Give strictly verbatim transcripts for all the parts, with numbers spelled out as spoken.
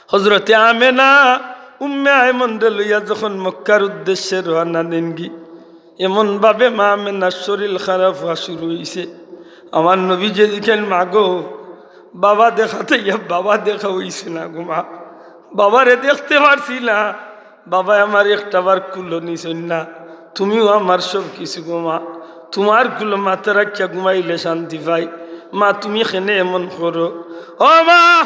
হজরতে আমেনা উম্মে আয়মনরে লইয়া যখন মক্কার উদ্দেশ্যে রওয়ানা দেনগি, এমন ভাবে মা আমেনার শরীর খারাপ অওয়া শুরু অইছে। আমার নবীজিয়ে জিকাইন, "মা গো, বাবা দেখাত আইয়া বাবা দেখা অইছে না গো মা, বাবারে দেখতে পারছি না, বাবায় আমার একটাবার কুলো নিছইন না, তুমিও আমার সব কিছু গো মা, তুমার কুলো মাথা রাখিয়া ঘুমাইলে শান্তি পাই, মা তুমি কেনে এমন করো, ও মা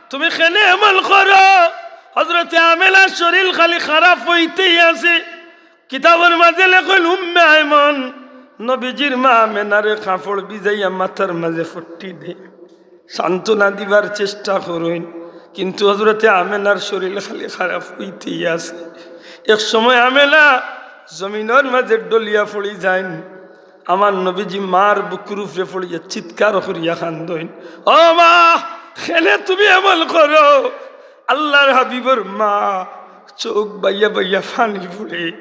তুমি কেনে এমন করো?" হজরতে আমেনার শরীর খালি খারাপ অইতেই আছে। কিতাবর মাঝে লেখইন, উম্মে আয়মন নবীজির মা আমেনারে কাপড় ভিজাইয়া মাথার মাঝে পট্টি দেইন, সান্ত্বনা দিবার চেষ্টা করইন, কিন্তু হজরতে আমেনার শরীর খালি খারাপ অইতেই আছে। এক সময় আমেনা জমিনর মাঝে ঢলিয়া পড়ি যাইন। আমার নবীজি মার বুকুর উপরে পড়িয়া চিৎকার করিয়া কান্দইন, "ও মা, কেনে তুমি এমন করো?" আল্লার হাবিবর মা চউখ বাইয়া বাইয়া পানি পড়ে।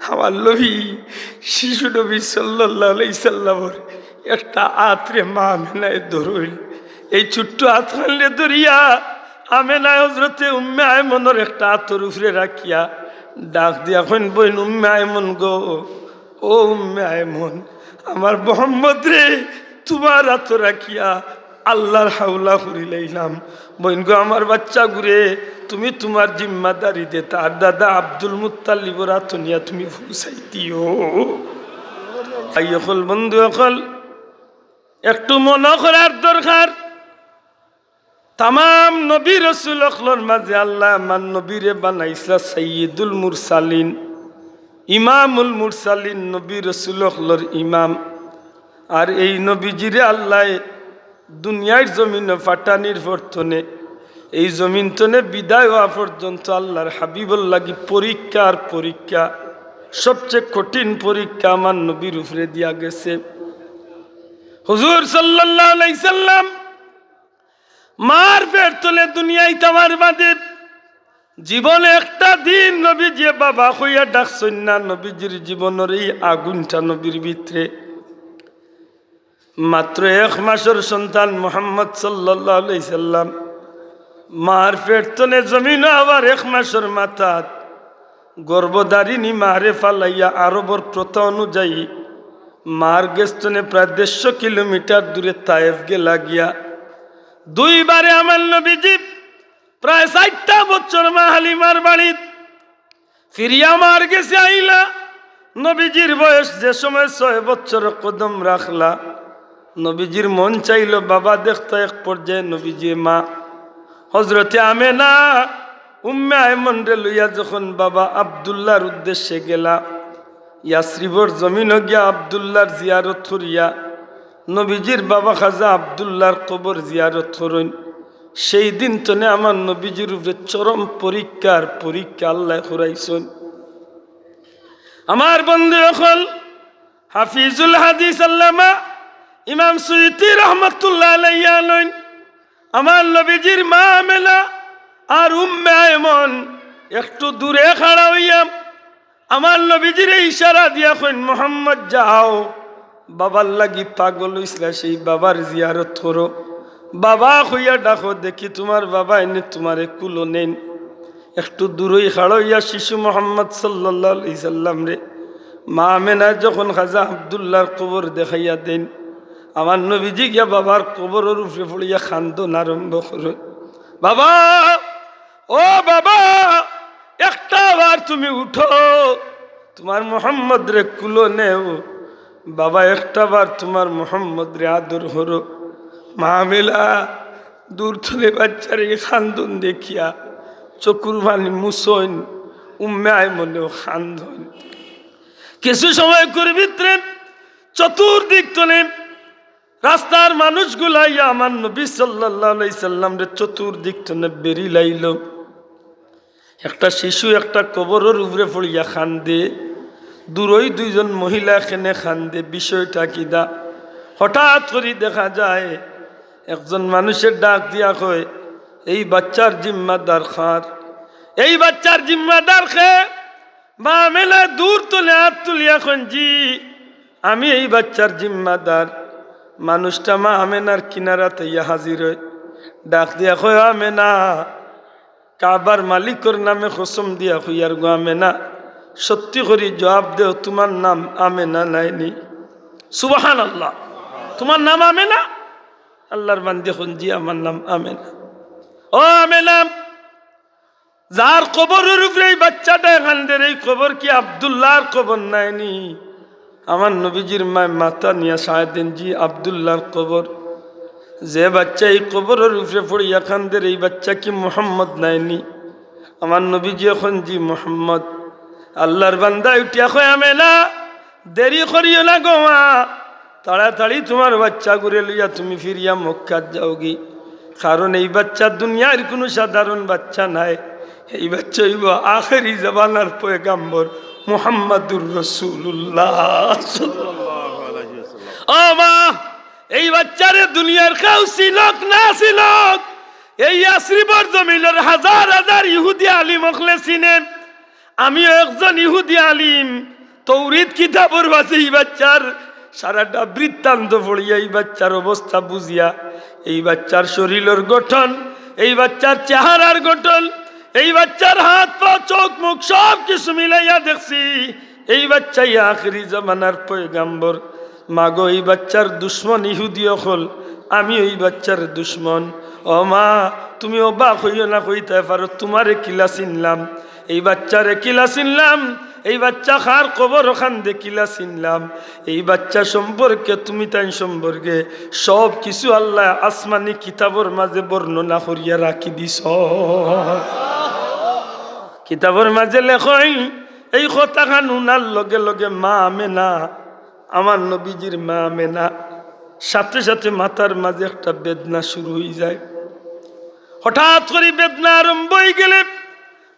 আমার নবী, শিশু নবী সাল্লাল্লাহু আলাইহি সাল্লামর একটা আতরে মা আমেনায় ধরইন। এই ছোট্ট আতখানরে ধরিয়া আমেনায় হজরতে উম্মে আয়মনর একটা আতর উপরে রাখিয়া ডাক দিয়া কইন, "বইন উম্মে আয়মন গো, ও উম্মে আয়মন, আমার মোহাম্মদরে তুমার আতো রাখিয়া আল্লার হাওলা করিলাইলাম। বইন গো, আমার বাচ্চাগুরে তুমি তুমার জিম্মাদারি দে, তার দাদা আব্দুল মুত্তালিবর আতো নিয়া তুমি পৌঁছাই দিও।" ভাই অকল, বন্ধু অকল, একটু মনো করার দরকার। তামাম নবী রসুল অকলর মাঝে আল্লায় আমার নবীরে বানাইছলা সাইয়্যিদুল মুরসালিন, ইমামুল মুরসালিন, নবী রসুল অকলর ইমাম। আর এই নবীজিরে আল্লায় দুনিয়ার জমিনো পাঠানির পর তনে, এই জমিন তনে বিদায় অওয়া পর্যন্ত আল্লার হাবিবর লাগি পরীক্ষা আর পরীক্ষা, সবচেয়ে কঠিন পরীক্ষা আমার নবীর উপরে দিয়া গেছে। হুজুর সাল্লাল্লাহু আলাইহি সাল্লাম মার পেট তনে দুনিয়াইত আওয়ার বাদে জীবনে একটা দিন নবীজিয়ে বাবা কইয়া ডাকছইন না। নবীজির জীবনর এই আগুনটা নবীর ভিতরে। মাত্র এক মাসর সন্তান মুহাম্মদ সাল্লাল্লাহু আলাইহি সাল্লাম মার পেট তনে জমিনো আওয়ার এক মাসর মাথাত গর্ভধারিণী মারে ফালাইয়া আরবর প্রথা অনুযায়ী মার গেছ তনে প্রায় দেড়শো কিলোমিটার দূরে তায়েফ গেলা গিয়া। দুইবারে আমার নবীজি প্রায় চাইরটা বছর মা হালিমার বাড়িত ফিরিয়া মার গেছে আইলা। নবীজির বয়স যে সময় ছয় বছর কদম রাখলা, নবীজির মন চাইলো বাবা দেখতা। এক পর্যায়ে নবীজিয়ে মা হজরতে আমেনা উম্মে আয়মনরে লইয়া যখন বাবা আব্দুল্লাহর উদ্দেশ্যে গেলা, ইয়াসরিবর জমিনো গিয়া আব্দুল্লাহর জিয়ারত করিয়া নবীজির বাবা খাজা আব্দুল্লাহর কবর জিয়ারত করইন। সেই দিন তনে আমার নবীজির উপরে চরম পরীক্ষার পরীক্ষা আল্লায় করাইছইন। আমার বন্ধু অকল, হাফিজুল হাদিস আল্লামা ইমাম সুয়ুতি রহমতুল্লাহ আলাইহি আনইন, আমার নবীজির মা আমেনা আর উম্মে আয়মন একটু দূরে খাড়া অইয়া আমার নবীজিরে ইশারা দিয়া কইন, "মোহাম্মদ যাও, বাবার লাগি পাগল অইছলা, সেই বাবার জিয়ারত করো, বাবা কইয়া ডাকো, দেখি তুমার বাবায় নি তুমারে কুলো নেইন।" একটু দূরই খাড়া অইয়া শিশু মোহাম্মদ সাল্লাল্লাহু আলাইহি সাল্লামরে মা আমেনায় যখন খাজা আব্দুল্লাহর কবর দেখাইয়া দেইন, আমার নবীজি গিয়া বাবার কবরর উপরে পড়িয়া কান্দন আরম্ভ করইন, "বাবা, ও বাবা, একটা বার তুমি উঠো, তুমার মোহাম্মদরে কুলো নেও। বাবা, একটা বার তুমার মোহাম্মদরে আদর করো।" মা আমেনা দূর তনে বাচ্চার এই কান্দন দেখিয়া চকুর পানি মুছইন, উম্মে আয়মনেও কান্দইন। কিছু সময়কুর ভিতরে চতুর্দিক তনে রাস্তার মানুষগুলা আইয়া আমার নবী সাল্লাল্লাহু আলাইহি সাল্লামরে চতুর্দিক তনে বেড়ি লাইলো। একটা শিশু একটা কবরর উপরে পড়িয়া কান্দে, দূরই দুইজন মহিলা কেনে কান্দে, বিষয়টা কিতা? হঠাৎ করি দেখা যায় একজন মানুষে ডাক দিয়া কয়, "এই বাচ্চার জিম্মাদার কার? এই বাচ্চার জিম্মাদার কে?" মা আমেনায় দূর তনে আত তুলিয়া কইন, "জি, আমি এই বাচ্চার জিম্মাদার।" মানুষটা মা আমেনার কিনারাত আইয়া হাজির অয়, ডাক দিয়া কয়, "আমেনা, কাবার মালিকর নামে কসম দিয়া কইয়ার গো আমেনা, সত্যি করি জবাব দেও, তুমার নাম আমেনা নায়নি? সুবহানাল্লাহ। তুমার নাম আমেনা? আল্লার বান্দি কইন, জি, আমার নাম আমেনা। ও আমেনা, যার কবরর উপরে এই বাচ্চাটায় কান্দের, এই কবর কি আব্দুল্লার কবর নায়নি? আমার নবীজির মায় মাথা নিয়া সায় দেন, জি, আব্দুল্লার কবর। যে বাচ্চা এই কবরর উপরে পড়িয়া কান্দের, এই বাচ্চা কি মুহাম্মদ নায়নি? আমার নবীজিয়ে কইন, জি, মুহাম্মদ। আল্লার বান্দায় উঠিয়া কয়, আমেনা, দেরি করিও না গো মা, তাড়াতাড়ি তুমার বাচ্চাগুরে লইয়া তুমি ফিরিয়া মক্কাত যাওগি। কারণ এই বাচ্চা দুনিয়ার কুনু সাধারণ বাচ্চা নায়, এই বাচ্চা অইবো আখেরি জমানার পয়গাম্বর মুহাম্মাদুর রাসূলুল্লাহ। ও মা, এই বাচ্চারে দুনিয়ার কেউ চিনউক না চিনউক, এই ইয়াসরিবর জমিনর হাজার হাজার ইহুদি আলিম অকলে চিনে। আমিও একজন ইহুদি আলিম, তৌরিত কিতাবর মাঝে এই বাচ্চার সারাটা বৃত্তান্ত পড়িয়া এই বাচ্চার অবস্থা বুঝিয়া, এই বাচ্চার শরীলর গঠন, এই বাচ্চার চেহারার গঠন, এই বাচ্চার হাত পা চউখ মুখ সব কিছু মিলাইয়া দেখছি। এই বাচ্চাই আখেরি জমানার পয়গাম্বর। মাগো, এই বাচ্চার দুশমন ইহুদি অকল, আমিও এই বাচ্চার দুশমন। ও মা, তুমি অবাক অইও না, কইতায় পারো, তুমারে কিলা চিনলাম, এই বাচ্চারে কিলা চিনলাম, এই বাচ্চা কার কবরো কান্দে কিলা চিনলাম, এই বাচ্চা সম্পর্কে তুমি তাইন সম্পর্কে সব কিছু আল্লায় আসমানি কিতাবর মাঝে বর্ণনা করিয়া রাখি দিছইন। কিতাবর মাঝে লেখইন, এই কথাখান হুনার লগে লগে মা আমেনা, আমার নবীজির মা আমেনা, সাথে সাথে মাথার মাঝে একটা বেদনা শুরু অইযায়। হঠাৎ করি বেদনা আরম্ভ অইগেলে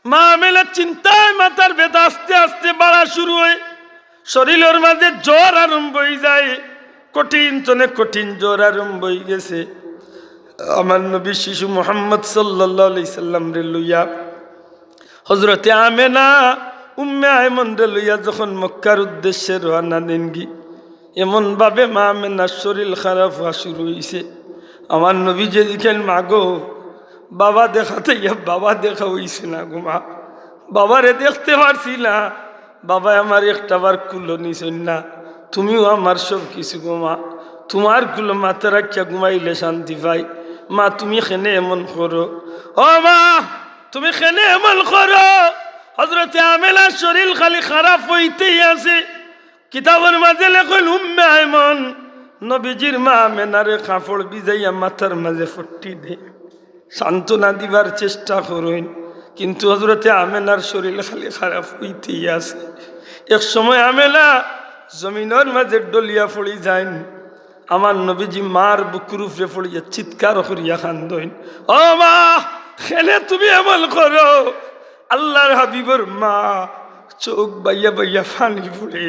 মা আমেনার চিন্তায় মাথার বেদনা আস্তে আস্তে বাড়া শুরু অয়, শরীলর মাঝে জ্বর আরম্ভ অইযায়, কঠিন তনে কঠিন জ্বর আরম্ভ অইগেছে। আমার নবী শিশু মুহাম্মদ সাল্লাল্লাহু আলাইহি সাল্লামরে লইয়া হজরতে আমেনা উম্মে আয়মনরে লইয়া যখন মক্কার উদ্দেশ্যে রওয়ানা দেনগি, এমন ভাবে মা আমেনার শরীল খারাপ অওয়া শুরু অইছে। আমার নবীজিয়ে জিকাইন, মাগো, বাবা দেখাত আইয়া বাবা দেখা অইছে না গো মা, বাবারে দেখতে পারছি না, বাবায় আমারে একটাবার কুলো নিছইন না, তুমিও আমার সব কিছু গো মা, তুমার কুলো মাথা রাখিয়া ঘুমাইলে শান্তি পাই। মা, তুমি কেনে এমন করো? ও মা, তুমি কেনে এমন করো? হজরতে আমেনার শরীল খালি খারাপ অইতেই আছে। কিতাবর মাঝে লেখইন, উম্মে আয়মন নবীজির মা আমেনারে কাপড় ভিজাইয়া মাথার মাঝে ফট্টি দেইন, সান্ত্বনা দিবার চেষ্টা করইন, কিন্তু হজরতে আমেনার শরীল খালি খারাপ অইতেই আছে। এক সময় আমেনা জমিনর মাঝে ঢলিয়া পড়ি যাইন। আমার নবীজি মার বুকুর উপরে পড়িয়া চিৎকার করিয়া কান্দইন, ও মা, কেনে তুমি এমন করো? আল্লার হাবিবর মা, চউখ বাইয়া বাইয়া পানি পড়ে।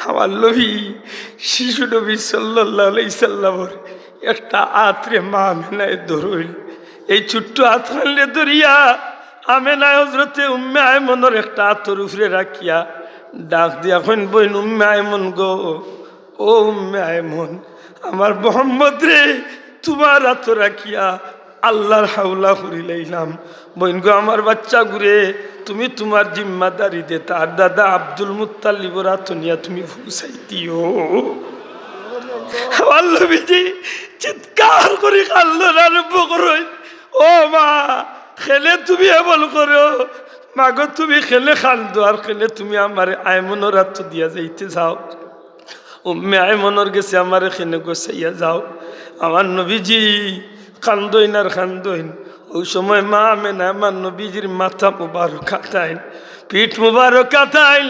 আমার নবী, শিশু নবী সাল্লাল্লাহু আলাইহি সাল্লামর একটা আতরে মা আমেনায় ধরইন। এই ছোট্ট আতখানরে ধরিয়া আমেনায় হজরতে উম্মে আয়মনর একটা আতর উপরে রাখিয়া ডাক দিয়া কইন, বইন উম্মে আয়মন গো, ও উম্মে আয়মন, আমার মোহাম্মদরে তুমার আতো রাখিয়া আল্লার হাওলা করিলাইলাম। বইন গো, আমার বাচ্চাগুরে তুমি তুমার জিম্মাদারি দে, তার দাদা আব্দুল মুত্তালিবর আতো নিয়া তুমি পৌঁছাই দিও। আমার নবীজি চিৎকার করি কান্দন আরম্ভ করইন, ও মা, কেনে তুমি এমন করো? মাগো, তুমি কেনে কান্দো আর কেনে তুমি আমারে আয়মনর আতো দিয়া যাইতে চাও? উম্মে আয়মনর গেছে আমারে কেনে গছাইয়া যাও। আমার নবীজি কান্দইন আর কান্দইন। অউ সময় মা আমেনা আমার নবীজির মাথা মুবারক আতাইন, পিঠ মুবারক আতাইন,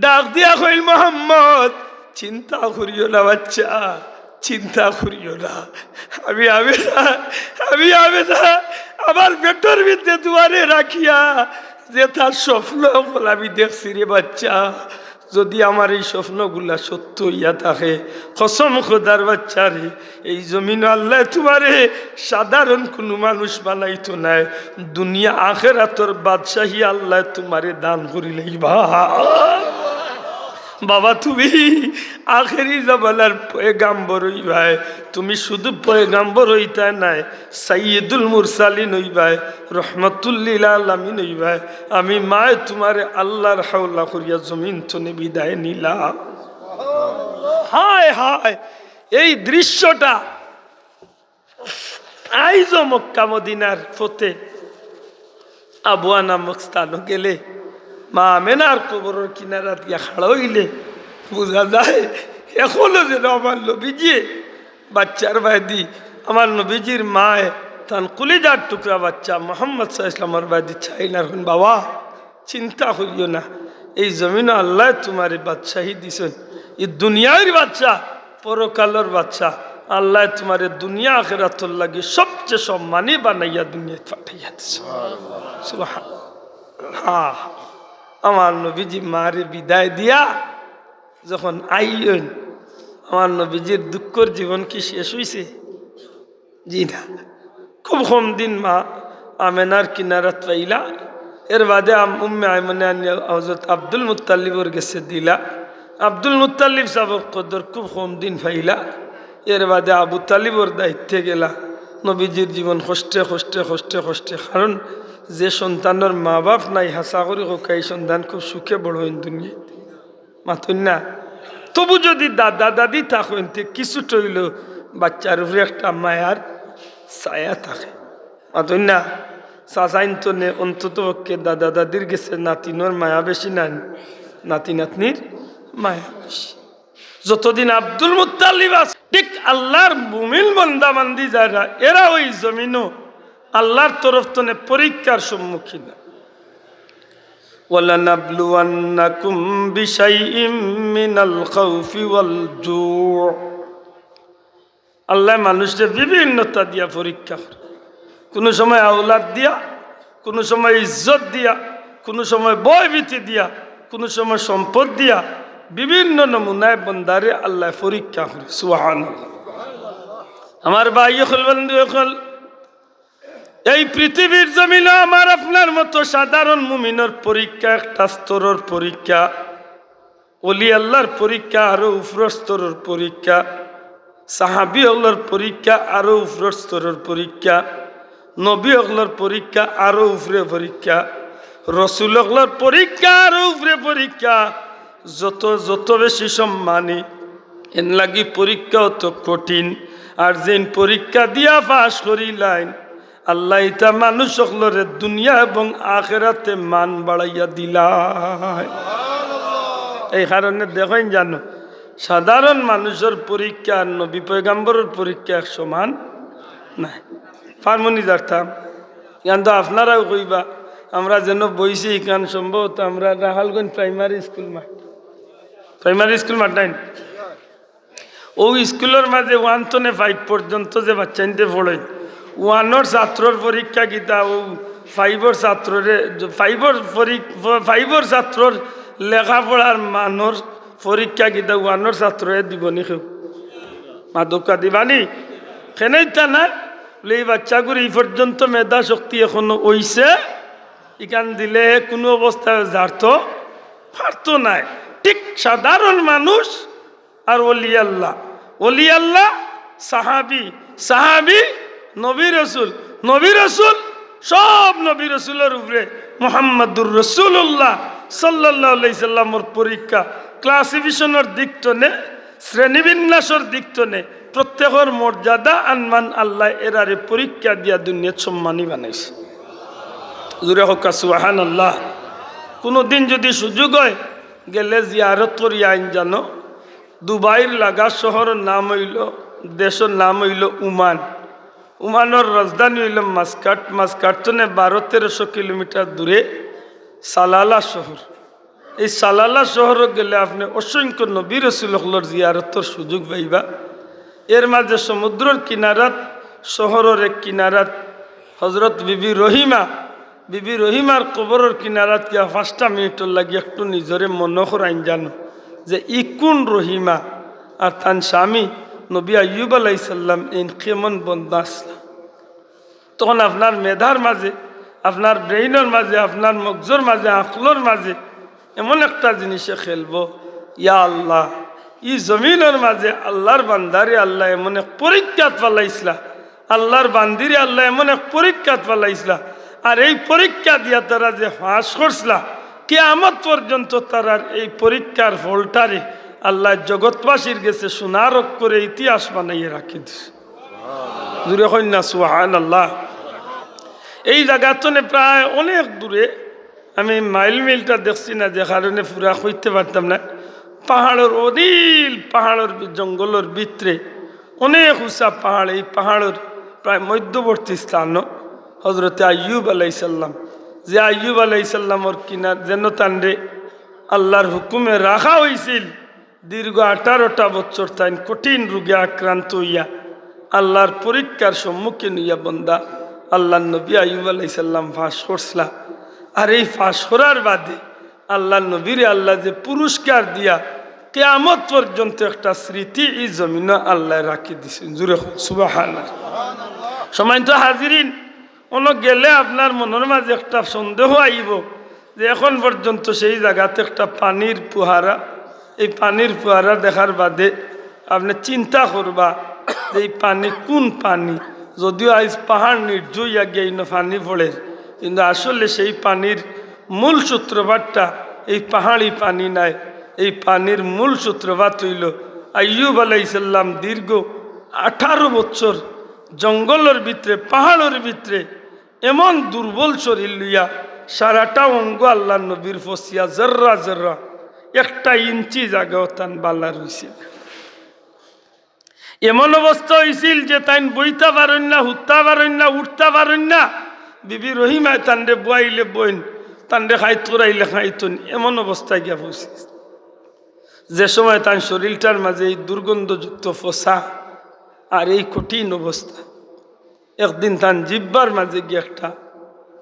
ডাক দিয়া কইল, মোহাম্মদ, চিন্তা করিও না বাচ্চা, চিন্তা করিও না। আমি আমেনা, আমি আমেনা, আমার পেটর ভিতরে তুমারে রাখিয়া যেতা স্বপ্ন অকল আমি দেখছি রে বাচ্চা, যদি আমার এই স্বপ্নগুলা সত্য অইয়া থাকে, কসম খোদার বাচ্চা রে, এই জমিনো আল্লায় তুমারে সাধারণ কুনু মানুষ বানাইতো নায়, দুনিয়া আখেরাতর বাদশাহী আল্লায় তুমারে দান করিলাইবা। বাবা, তুমি আখেরি জামানার পয়গাম্বর অইবায়। তুমি শুধু পয়গাম্বর অইতায় নায়, সাইয়্যিদুল মুরসালিন অইবায়, রহমাতুল লিল আলামিন অইবায়। আমি মায় তুমারে আল্লার হাওলা করিয়া জমিন তনে বিদায় নিলাম। হায় হায়, এই দৃশ্যটা আইজও মক্কা মদিনার পথে আবওয়া নামক স্থানো গেলে, মা আমেনার কবরর কিনারাত গিয়া খাড়া অইলে বুঝা যায়, এখনো যেন আমার নবীজিয়ে বাচ্চার বায়দি, আমার নবীজির মায় তান কলিজার টুকরা বাচ্চা মুহাম্মদ সাল্লাল্লাহু আলাইহি ওয়াসাল্লামর বায়দি চাইন আর কইন, "বাবা, চিন্তা করিও না, এই জমিনো আল্লায় তুমারে বাদশাহী দিছইন, ই দুনিয়ার বাদশা, পরকালর বাদশা। আল্লায় তুমারে দুনিয়া আখেরাতর লাগি সবচেয়ে সম্মানী বানাইয়া দুনিয়াত পাঠাইয়া দিছইন।" সুবহান। হ্যাঁ, আমার নবীজি মারে বিদায় দিয়া যখন আইয়ইন, আমার নবীজির দুঃখর জীবন কি শেষ অইছে? জি না। খুব কম দিন মা আমেনার কিনারাত পাইলা। এর বাদে আম-, উম্মে আইমনে আনিয়া হযরত আব্দুল মুত্তালিবর গেছে দিলা। আব্দুল মুত্তালিব সাবর কদর খুব কম দিন পাইলা। এর বাদে আবু তালিবর দায়িত্বে গেলা। নবীজির জীবন কষ্টে, কষ্টে, কষ্টে, কষ্টে। কারণ যে সন্তানর মা বাপ নাই, হাছা করি কউক্কা, ই সন্তান খুব সুখে বড় অইন দুনিয়াত। মাতইন না। তবু যদি দাদা দাদি থাকইন, তে কিছুটা অইলেও বাচ্চার উপরে একটা মায়ার ছায়া থাকে। মাতইন না। চাচাইন তো নে, অন্তত পক্ষে দাদা দাদির গেছে নাতিনর মায়া বেশি নানি, নাতি নাতনির মায়া বেশি। যতদিন আব্দুল মুত্তালিব আছে, ঠিক আল্লার মুমিন বন্দা বান্দি যারা, এরা ওই জমিনো আল্লার তরফ তনে পরীক্ষার সম্মুখীন। ولنبلونكم بشيء من الخوف والجوع। আল্লায় মানুষরে বিভিন্নতা দিয়া পরীক্ষা করে। কুনু সময় আওলাদ দিয়া, কুনু সময় ইজ্জত দিয়া, কুনু সময় ভয়ভীতি দিয়া, কুনু সময় সম্পদ দিয়া, বিভিন্ন নমুনায় বন্দারে আল্লায় পরীক্ষা করে। সুবহানাল্লাহ। আমার ভাই অকল, বন্ধু অকল, এই পৃথিবীর জমিনো আমার আপনার মতো সাধারণ মুমিনর পরীক্ষা একটা স্তরর পরীক্ষা, ওলি আল্লার পরীক্ষা আরো উপরর স্তরর পরীক্ষা, সাহাবী অকলর পরীক্ষা আরো উপরর স্তরর পরীক্ষা, নবী অকলর পরীক্ষা আরো উপরে পরীক্ষা, রসুল অকলর পরীক্ষা আরো উপরে পরীক্ষা। যত, যত বেশি সম্মানী, এন লাগি পরীক্ষা অত কঠিন। আর যেইন পরীক্ষা দিয়া পাশ করিলাইন, আল্লায় ইতা মানুষ অকলরে দুনিয়া এবং আখেরাতে মান বাড়াইয়া দিলাইন। এই কারণে দেখইন জানো, সাধারণ মানুষর পরীক্ষা আর নবী পয়গাম্বরর পরীক্ষা এক সমান নায়। ফার্মনি যারতাম, ইয়ান তো আপনারাও কইবা, আমরা যেন বইছি ইখান সম্ভবত আমরা রাখালগঞ্জ প্রাইমারি স্কুল মাঠ, প্রাইমারি স্কুল মাঠ নাইন? ও স্কুলর মাঝে one তনে five পর্যন্ত যে বাচ্চাইন্তে পড়ে, ওয়ানর ছাত্রর পরীক্ষা কিতা, ও ফাইভর ছাত্ররে, ফাইভর পরী-, ফাইভর ছাত্রর লেখাপড়ার মানর পরীক্ষা কিতা ওয়ানর ছাত্ররে দিবনি কেউ? মাদুকা দিবানি? কেনে দিতা না? বলে, এই বাচ্চাগুর ই পর্যন্ত মেধা শক্তি এখনো অইছে, ইখান দিলে কুনু অবস্থায় জারতো পারতো নায়। ঠিক সাধারণ মানুষ আর ওলি আল্লাহ, ওলি আল্লাহ, সাহাবী, সাহাবী, নবী রসুল, নবী রসুল, সব নবী রসুলর উপরে মুহাম্মাদুর রাসূলুল্লাহ সাল্লাল্লাহু আলাইহি সাল্লামর পরীক্ষা, ক্লাসিফিকেশনর দিক তনে, শ্রেণীবিন্যাসর দিক তনে, প্রত্যেকর মর্যাদা আনমান আল্লায় এরারে পরীক্ষা দিয়া দুনিয়াত সম্মানী বানাইছে। জোরে কউক্কা সুবহানাল্লাহ। কুনুদিন যুদি সুযোগ অয়, গেলে জিয়ারত করি আইন জানো। দুবাইর লাগা শহরর নাম অইলো, দেশর নাম অইলো উমান। উমানর রাজধানী অইলো মাসকাট। মাসকাট তনে বারো তেরোশো কিলোমিটার দূরে সালালা শহর। এই সালালা শহরো গেলে আপনে অসংখ্য নবী রসুল অকলর জিয়ারতর সুযোগ পাইবা। এর মাঝে সমুদ্রর কিনারাত, শহরর এক কিনারাত হজরত বিবি রহিমা, বিবি রহিমার কবরর কিনারাত গিয়া পাঁচটা মিনিটর লাগি একটু নিজরে মনো করাইন জানো যে ই কুন রহিমা আর তান স্বামী নবী আইয়ুব আলাইহিস সালাম এইন কেমন বন্দা আছলা। তখন আপনার মেধার মাঝে, আপনার ব্রেইনর মাঝে, আপনার মগজর মাঝে, আকলর মাঝে এমন একটা জিনিসে খেলবো, ইয়া আল্লাহ, ই জমিনর মাঝে আল্লাহর বান্দারে আল্লায় এমন এক পরীক্ষাত ফালাইছলা, আল্লাহর বান্দিরে আল্লায় এমন এক পরীক্ষাত ফালাইছলা, আর এই পরীক্ষা দিয়া তারা যে পাশ করছলা, কিয়ামত পর্যন্ত তারার এই পরীক্ষার ফলটারে আল্লায় জগৎবাসীর গেছে সোনার অক্ষরে ইতিহাস বানাইয়া রাখি দিছে। জুরে কইন না সুবহানাল্লাহ। এই জাগাতনে প্রায় অনেক দূরে, আমি মাইল মিলটা দেখছি না, যে কারণে পুরা কইতে পারতাম না। পাহাড়র অনিল, পাহাড়র বি-, জঙ্গলর ভিতরে অনেক উঁচা পাহাড়। এই পাহাড়র প্রায় মধ্যবর্তী স্থান হজরতে আইয়ুব আলাইসাল্লাম, যে আইয়ুব আলাইসাল্লামর কিনার যেন তানরে আল্লাহর হুকুমে রাখা হইছিল। দীর্ঘ আঠারোটা বছর তাইন কঠিন রোগে আক্রান্ত হইয়া আল্লাহর পরীক্ষার সম্মুখীন হইয়া বন্দা আল্লাহর নবী আইয়ুব আলাইসাল্লাম পাশ করছলা। আর এই পাশ করার বাদে আল্লাহর নবীরে আল্লাহ যে পুরস্কার দিয়া কিয়ামত পর্যন্ত একটা স্মৃতি এই জমিনো আল্লায় রাখি দিছইন। জুরে কইন সুবহানাল্লাহ। সম্মানিত হাজিরিন, অনো গেলে আপনার মনর মাঝে একটা সন্দেহ আইবো যে এখন পর্যন্ত সেই জাগাত একটা পানির ফুয়ারা, এই পানির ফুয়ারা দেখার বাদে আপনে চিন্তা করবা যে এই পানি কুন পানি। যদিও আইজ পাহাড় নির্জু অইয়া গিয়া ইনো পানি পড়ের, কিন্তু আসলে সেই পানির মূল সূত্রপাতটা এই পাহাড়ি পানি নায়। এই পানির মূল সূত্রপাত অইলো আইয়ুব আলাইসাল্লাম দীর্ঘ আঠারো বছর জঙ্গলর ভিতরে, পাহাড়র ভিতরে এমন দুর্বল শরীর লইয়া সারাটা অঙ্গ আল্লাহর নবীর ফসিয়া জর্রা জর্রা, একটা ইঞ্চি জাগাও তান বালা রইছে না। এমন অবস্থা অইছিল যে তাইন বইতা পারইন না, হুত্তা পারইন না, উঠতা পারইন না। বিবি রহিমায় তানরে বওয়াইলে বইন, তানরে খাইত করাইলে খাইতইন, এমন অবস্থায় গিয়া পৌঁছিছে। যে সময় তান শরীরটার মাঝে এই দুর্গন্ধযুক্ত ফসা আর এই কঠিন অবস্থা, একদিন তান জিব্বার মাঝে গিয়া একটা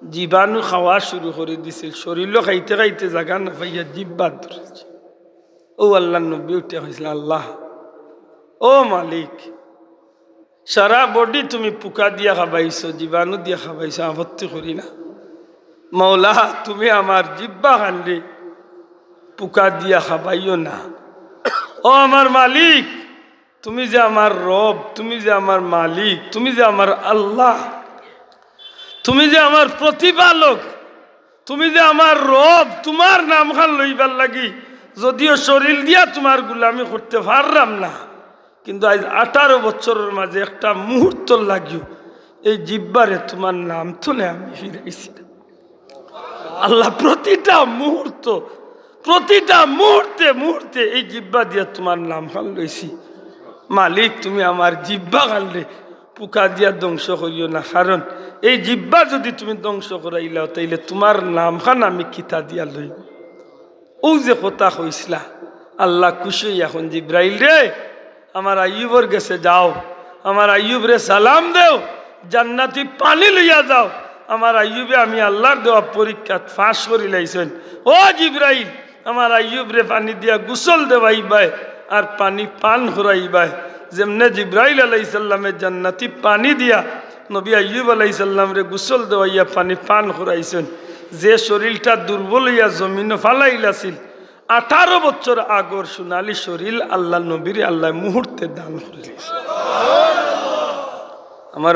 জীবাণু খাওয়া শুরু করি দিছিল। শরীরও খাইতে খাইতে জাগা না পাইয়া জিব্বা ধরেছে। ও আল্লাহর নবী উঠিয়া কইছলা, "আল্লাহ, ও মালিক, সারা বডি তুমি পোকা দিয়া খাবাইছো, জীবাণু দিয়া খাবাইছো, আপত্তি করি না। মাওলা, তুমি আমার জিব্বা খানরে পোকা দিয়া খাবাইও না। ও আমার মালিক, তুমি যে আমার রব, তুমি যে আমার মালিক, তুমি যে আমার আল্লাহ, তুমি যে আমার প্রতিপালক, তুমি যে আমার রব, তুমার নাম খান লইবার লাগি যদিও শরীর দিয়া তুমার গুলামি করতে পাররাম না, কিন্তু আইজ আঠারো বছরর মাঝে একটা মুহূর্তর লাগিও এই জিব্বারে তুমার নাম থনে আমি ফিরাইছি না।" আল্লাহ, প্রতিটা মুহূর্ত, প্রতিটা মুহূর্তে মুহূর্তে এই জিব্বা দিয়া তুমার নাম খান লইছি। মালিক, তুমি আমার জিব্বা খানরে পোকা দিয়া ধ্বংস করিও না, কারণ এই জিব্বা যদি তুমি ধ্বংস করাইলাও, তাইলে তুমার নাম খান আমি কিতা দিয়া লইমু? ও যে কথা কইছলা, আল্লাহ খুশি অইয়া কইন, "জিব্রাইল রে, আমার আইয়ুবর গেছে যাও, আমার আইয়ুবরে সালাম দেও, জান্নাতি পানি লইয়া যাও। আমার আইয়ুবে আমি আল্লাহর দেওয়া পরীক্ষাত পাশ করিলাইছইন। ও জিব্রাইল, আমার আইয়ুবরে পানি দিয়া গোসল দেওয়াইবায় আর পানি পান করাইবায়।" যেমনে জিব্রাইল আলাইহিস সালামে জান্নাতি পানি দিয়া নবী আইয়ুব আলাইহিস সালামরে গোসল দেওয়াইয়া পানি পান করাইছইন, যে শরীরটা দুর্বল অইয়া জমিনো ফালাইল আছিল, আঠারো বছর আগর সোনালী শরীর আল্লাহর নবীরে আল্লায় মুহূর্তে দান করিলাইছে। আমার